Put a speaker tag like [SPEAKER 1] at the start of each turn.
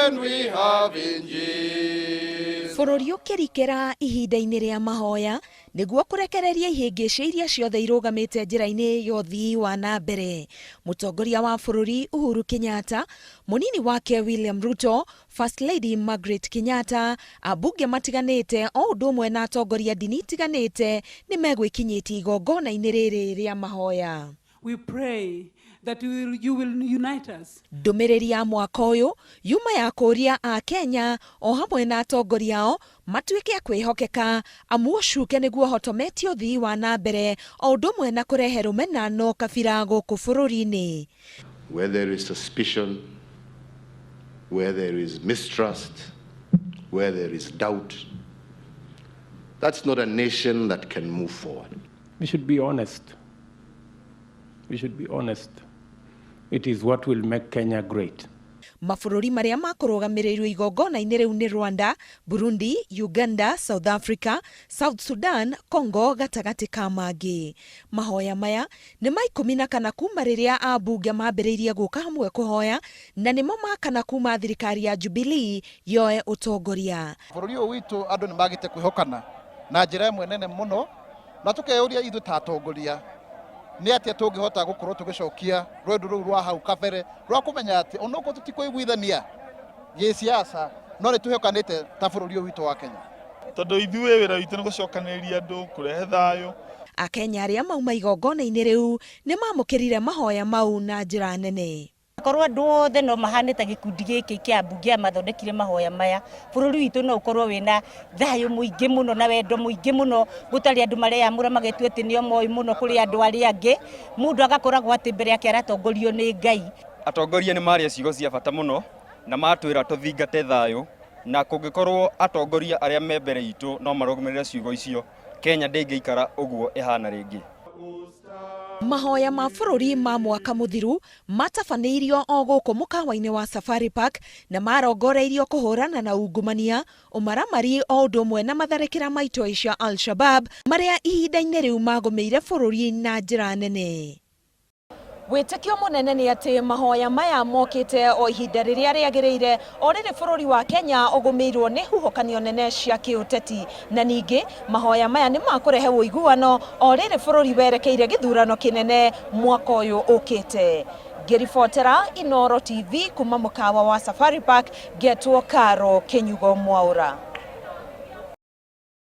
[SPEAKER 1] friend we have in Jesus.
[SPEAKER 2] Bũrũri ũkĩrikĩra ihinda-inĩ rĩa mahoya nĩguo kũrekereria ihĩngĩcĩ iria ciothe irũgamĩte njĩra-inĩ ya ũthii wa na mbere. Mũtongoria wa bũrũri Uhuru Kenyatta, mũnini wake William Ruto, First Lady Margaret Kenyatta, ambunge matiganĩte o ũndũ ũmwe na atongoria ndini itiganĩte nĩ megwĩkinyĩtie igongona-inĩ rĩrĩ rĩa mahoya.
[SPEAKER 3] We pray that you will unite us.
[SPEAKER 2] Ndũmĩrĩri ya mwaka ũyũ yuma ya kũũria a Kenya o hamwe na atongoria ao matuĩke a kwĩhokeka amu ũcuke nĩguo ũhotometie ũthii wa na mbere o ũndũ ũmwe na kũrehe rũmena na ũkabira gũkũ bũrũri-inĩ.
[SPEAKER 1] Where there is suspicion, where there is mistrust, where there is doubt, that's not a nation that can move forward.
[SPEAKER 4] We should be honest. We should be honest. It is what will make Kenya great.
[SPEAKER 2] Mabũrũri marĩa makũrũgamĩrĩirwo igongona-inĩ rĩu nĩ Rwanda, Burundi, Uganda, South Africa, South Sudan, Congo gatagatĩ ka mangĩ. Mahoya maya nĩ ma 14 kuma rĩrĩa ambunge mambĩrĩirie gũka hamwe kũhoya na nĩmo ma kana kuma thirikari ya Jubilee yoe ũtongoria.
[SPEAKER 5] Bũrũri ũyũ witũ andũ nĩ magĩte kwĩhokana na njĩra ĩmwe nene mũno, na tũkeyũria ithuĩ ta atongoria nĩ atĩa tũngĩhota gũkorwo tũgĩcokia rwendo rũu rwa hau kabere rwa kũmenya atĩ onokorwo tũtikũiguithania gĩsiasa no nĩ twĩhokanĩte ta bũrũri ũyũ witũ wa Kenya.
[SPEAKER 6] Tondũ ithuĩ wĩra witũ nĩ gũcokanĩrĩria andũ, kũrehe thayũ.
[SPEAKER 2] Akenya arĩa mauma igongona-inĩ rĩu nĩ mamũkĩrire mahoya mau na njĩra nene.
[SPEAKER 7] Korwo andũ othe no mahane ta gĩkundi gĩkĩ kĩa ambunge aya mathondekire mahoya maya, bũrũri witũ no ũkorwo wĩna thayũ mũingĩ mũno na wendo mũingĩ mũno, gũtarĩ andũ mareyamũra magetua atĩ nĩo moĩ mũno kũrĩ andũ arĩa angĩ. Mũndũ agakoragwo atĩ mbere yake aratongorio nĩ Ngai.
[SPEAKER 8] Atongoria nĩ maria ciugo cia bata mũno na matwĩra tũthingate thayũ, na kũngĩkorwo atongoria arĩa me mbere itũ no marũmĩrĩre ciugo icio, Kenya ndĩngĩikara ũguo ĩhana rĩngĩ.
[SPEAKER 2] Mahoya ma bũrũri ma mwaka mũthiru matabanĩirio o gũkũ mũkawa-inĩ wa Safari Park na marongoreirio kũhũrana na ungumania, ũmaramari o ũndũ ũmwe na matharĩkĩra ma itoi cia Al-Shabab marĩa ihinda-inĩ rĩu magũmĩire bũrũri na njĩra nene. Wĩtĩkio mũnene nĩ atĩ mahoya maya mokĩte o ihinda rĩrĩa rĩagĩrĩire o rĩrĩ bũrũri wa Kenya ũgũmĩirwo nĩ huhũkanio nene cia kĩũteti, na ningĩ mahoya maya nĩ makũrehe ũiguano o rĩrĩ bũrũri werekeire gĩthurano kĩnene mwaka ũyũ ũkĩte. Ngĩribotera Inooro TV kuma mũkawa wa Safari Park, ngetwo Karo Kĩnyugo Mwaũra.